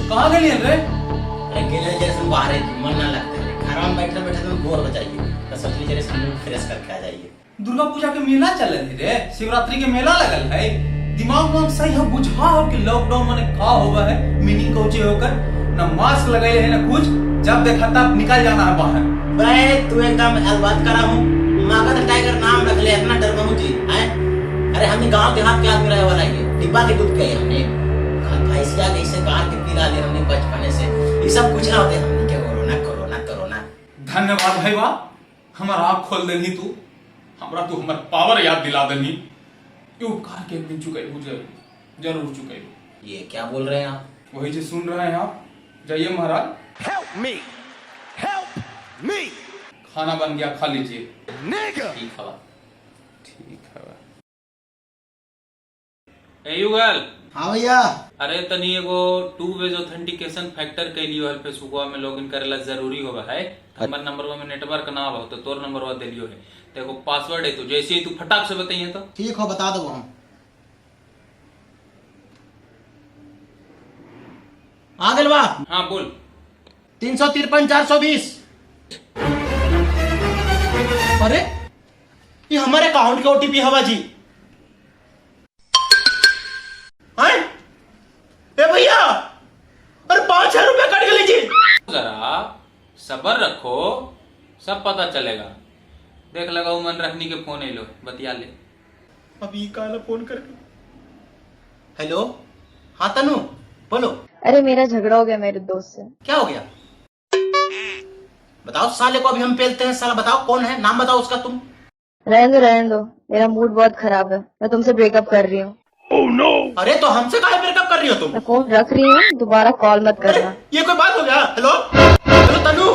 कहाँ गेलियन रे? अरे गेले जैसे बाहर है, मन ना लगता है, घर में बैठे बैठे तुम बोर हो जाइए, तो सोचली जरा से फ्रेश करके आ जाइए। दुर्गा पूजा के मेला चल है रे, शिवरात्रि के मेला लगल है। दिमाग में सही हो बुझा हो कि लॉकडाउन माने का होवा है, मीनिंग कौचे होकर, न मास्क लगाए है न कुछ, जब देखा तब निकल जाना है बाहर। बे तू एकदम अलबात करा हूँ, मगध टाइगर नाम रख ले, इतना डर बहु जी हैं। अरे हमने गांव देहात के आदमी रहे वाला है, डिब्बा के दूध पिए हमने, भैंसिया जैसे गार के पिला ले हमने बचपने से, ये सब कुछ ना होते हमने के कोरोना कोरोना कोरोना। धन्यवाद भाई बा, हमारा आँख खोल देनी तू, हमरा तू हमर पावर याद दिला देनी। ये उपकार के एक दिन चुकाइबू, जरूर जरूर चुकाइबू। ये क्या बोल रहे हैं आप? वही जो सुन रहे हैं आप। जाइए महाराज। Help me! Help me! खाना बन गया, खा लीजिए। Nigga! ठीक है। ठीक है। ए युगल। हाँ भैया। अरे तनी एगो टू वेज ऑथेंटिकेशन फैक्टर के लिए हल फेसबुकवा में लॉगिन करेला जरूरी होगा है। हमर नंबरवा में नेटवर्क ना हो तो तोर नंबरवा देलियो है, तो एगो पासवर्ड है, तो जैसे ही तू फटाक से बताइए तो। ठीक हो, बता दो हम। आ गइल बा। हाँ बोल। 353 420। अरे ये हमारे अकाउंट के ओटीपी हवा जी। हैं? ए भैया, अरे 5000 रुपया कट गए जी। जरा सबर रखो, सब पता चलेगा। देख लगा मन रखनी के फोन आइलो, बतिया ले। अभी काला फोन करके। हेलो, हाँ तनु बोलो। अरे मेरा झगड़ा हो गया मेरे दोस्त से। क्या हो गया बताओ? साले को अभी हम पेलते हैं साला। बताओ कौन है, नाम बताओ उसका तुम। रहने दो, मेरा मूड बहुत खराब है, मैं तुमसे ब्रेकअप कर रही हूँ। अरे तो हमसे काहे ब्रेकअप कर रही हो तुम? मैं फोन रख रही हूँ, दोबारा कॉल मत करना। ये कोई बात हो गया? हेलो हेलो तनु,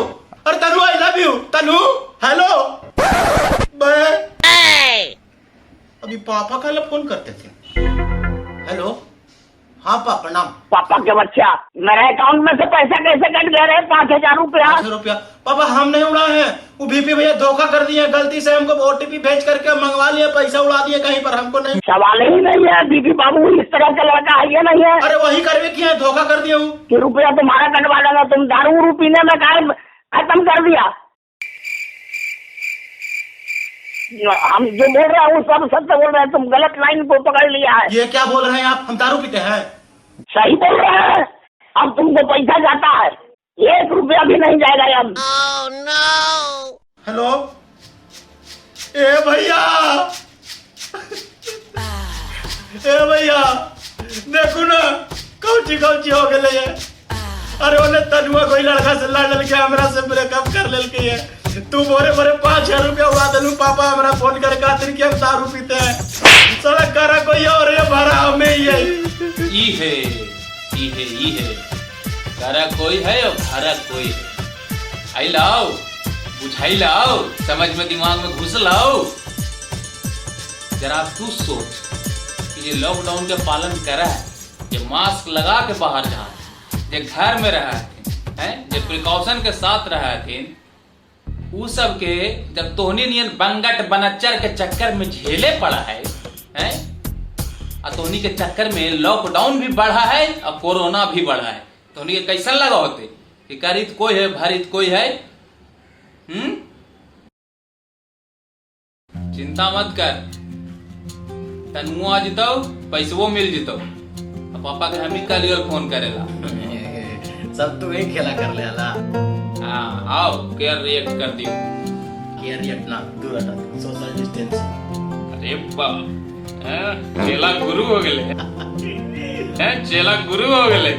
अरे Tanu I love you Tanu. Hello मैं अभी पापा का फोन करते थे। हेलो, हाँ पापा प्रणाम। पापा के बच्चा, मेरे अकाउंट में से पैसा कैसे कट गया रे? 5000 रुपया। 5000 रुपया पापा हम नहीं उड़ा है, वो बीपी भैया धोखा कर दिए, गलती से हमको ओटीपी भेज करके मंगवा लिए, पैसा उड़ा दिए कहीं पर, हमको नहीं। सवाल ही नहीं है बीपी बाबू, इस तरह का लड़का है ये नहीं है। अरे वही करवे किए, धोखा कर दिए हूँ। कि रुपया तुम्हारा कटवा लेगा, तुम दारू उरू पीने में काय खत्म कर दिया। हम जो बोल रहे हैं वो सब सत्य बोल रहे हैं, तुम गलत लाइन को पकड़ लिया है। ये क्या बोल रहे हैं आप, हम दारू पीते हैं? सही बोल रहे हैं, अब तुमको पैसा जाता है, 1 रुपया भी नहीं जाएगा अब। oh, no. Hello, ए भैया, ए भैया देखो ना कौची कौची हो गए है। अरे उन्हें तनुआ कोई लड़का से लड़ के हमरा से ब्रेकअप कर लेल है। तू बोरे बोरे 5000 रुपया उड़ा दिलू। पापा हमरा फोन कर खातिर कि हम दारू पीते हैं। सड़क करा कोई और ये भरा हमें ही है। ई है ई है ई है, करा कोई है और भरा कोई है। आई लाओ बुझाई लाओ, समझ में दिमाग में घुस लाओ। जरा तू सोच कि ये लॉकडाउन के पालन करा है, ये मास्क लगा के बाहर जा, जे घर में रहा है, जे प्रिकॉशन के साथ रहा थे, उ सब के जब तोहनी नियन बंगट बनच्चर के चक्कर में झेले पड़ा है, हैं? आ तोहनी के चक्कर में लॉकडाउन भी बढ़ा है और कोरोना भी बढ़ा है। तोहनी के कैसन लगा होते कि करित कोई है भरित कोई है। चिंता मत कर, तनुओ आ जितो पैसवो मिल जितो। पापा के हम ही कल फोन करेला। सब तू ही खेला कर ले अला। हाँ आओ केयर रिएक्ट कर दियो। केयर रिएक्ट ना, दूर हटा, सोशल डिस्टेंस। अरे बाप, चेला गुरु हो गए हैं, चेला गुरु हो गए।